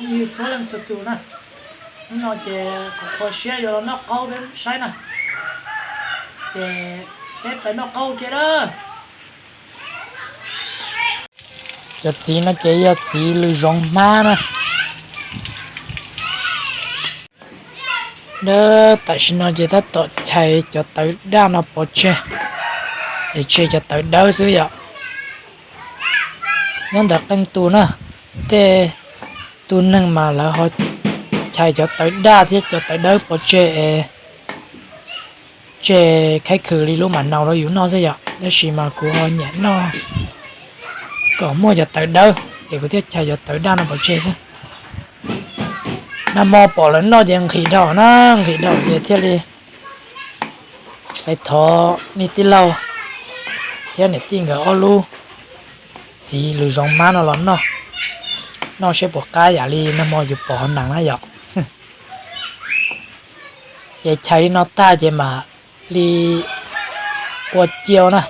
Yug txhua leej txhua tus na, hnub no ces kuv qhuas siab yuav los noj qaub peb saib na, ces peb pais noj qaub kiag na. Cov txiv no ces yog txiv lws zoov hmab na. Tam sim no ces tab tom chais cov tawv daj no pov tseg, es tseg cov tawv dawb xwb yom. Nyob ntawm qee tus na, tej tus neeg mas lawv ho chais cov tawv daj thiab cov tawv dawb pov tseg es tseg khaib khwm li lub mam naus rau yus noj xwb yom. Tab sis mas kuv ho nyiam noj kom muaj cov tawv dawb, ces kuv thiaj chais cov tawv daj no pov tseg xwb. Nag hmo pom lawv noj ces nqhis dhau na, nqhis dhau ces thiaj li pais thov nej tij laug thiab niam tij nkawd ob lub txiv lws zoov hmab no los noj, noj seb puas qab yam li nag hmo yus pom hauv nees na yom. Ces chais li no tag ces mam li ua cia na,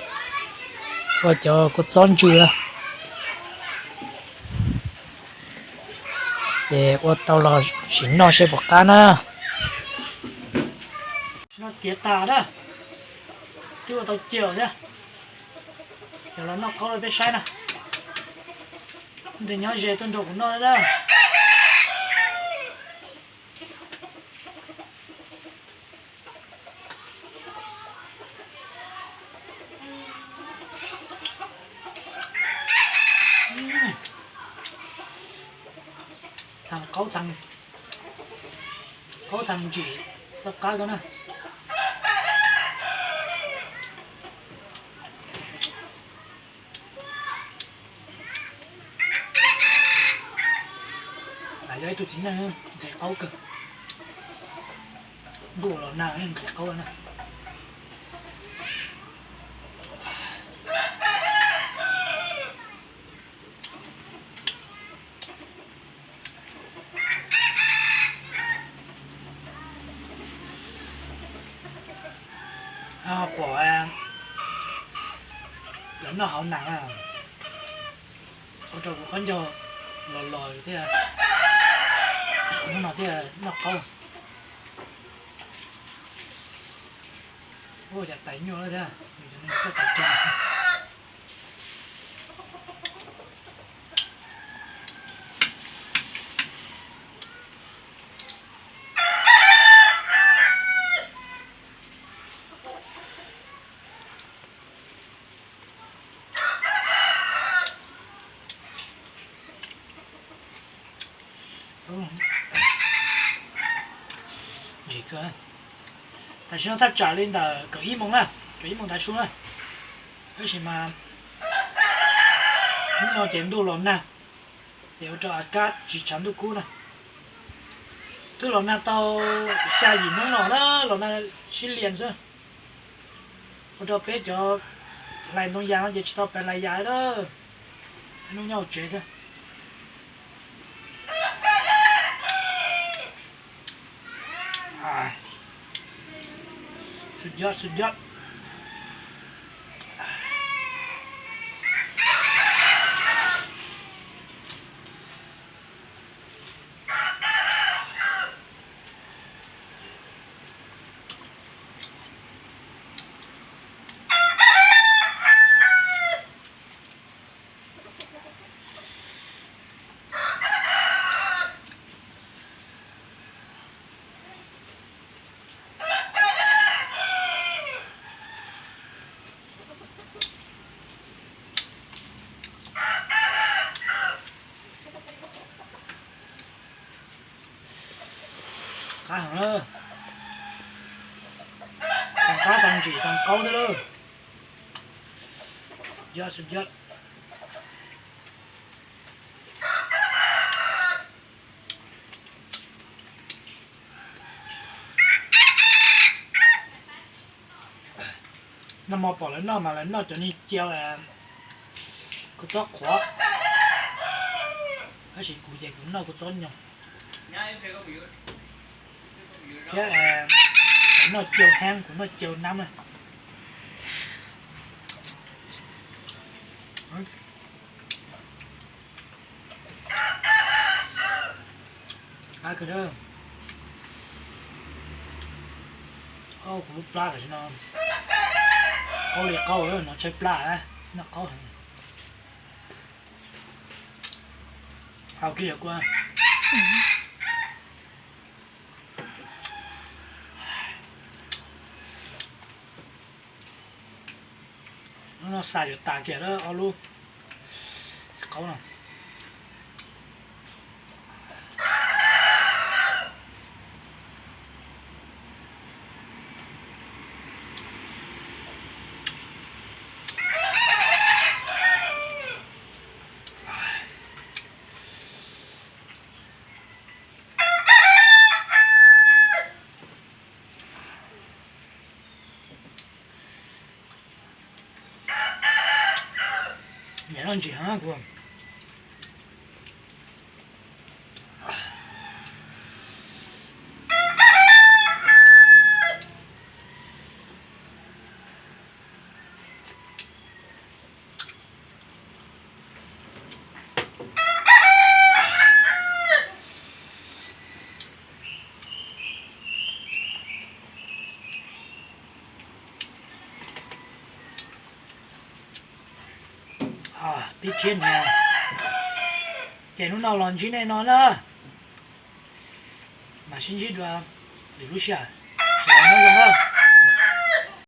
ua cov kua txob ntsws na. Ces ua tau los sim noj seb puas qab na. Noj tiav tas na, twb ua tau cia thiab. Yog los noj qaub rau peb saib na. Nws nyob ze tuaj nrog kuv noj na. Thav qaub, qaub thav ntsim tau qab ko na. Yog ib tug txiv neej nqhis qaub kawg, ntuj los nag nqhis qaub na. Pom lawv noj hauv nas, ua rau kuv qaub ncaug los los thiab, hnub no thiaj noj qaub. Ua cas tais nyuaj thiab, txoj tais rog. Tam sim no thaj tsam li ntawm kaum ib moos na, kaum ib moos tav su na. Tab sis mas hnub no ces ntuj los nag, ces ua rau av kab tsis tshav ntuj kub na. Twb los nag tau xya yim hnub no na, los nag sib lias xwb. Ua rau peb cov hlais ntoo yas no ces tsis tau pes hlais yas na, hnub nyob hauv tsev xwb. Xu yod xu yod. Qab heev lawm. Tag qab tag ntsim tag qaub thiab lawm. Yog xu yod. Nag hmo pom lawv noj mas lawv noj cov niag cia kua txob qhuav, tab sis kuv ces kuv noj kua txob nyoos thiab, noj cia heeb, kuv noj cia nab na. Plab kawg, kuv lub plab tam sim no qaub li qaub no, tshaib plab, noj qaub heev. Hau kiag yog kua. Hnub no xa yuav tas kiag lawm ob lub qaub no. Nyiam loj ntsis heev kuv. Pib tshiab niag, ces hnub no los ntsib nej no na, mam sib ntsib dua lwm lub sij hawm, sawv daws nyob zoo na.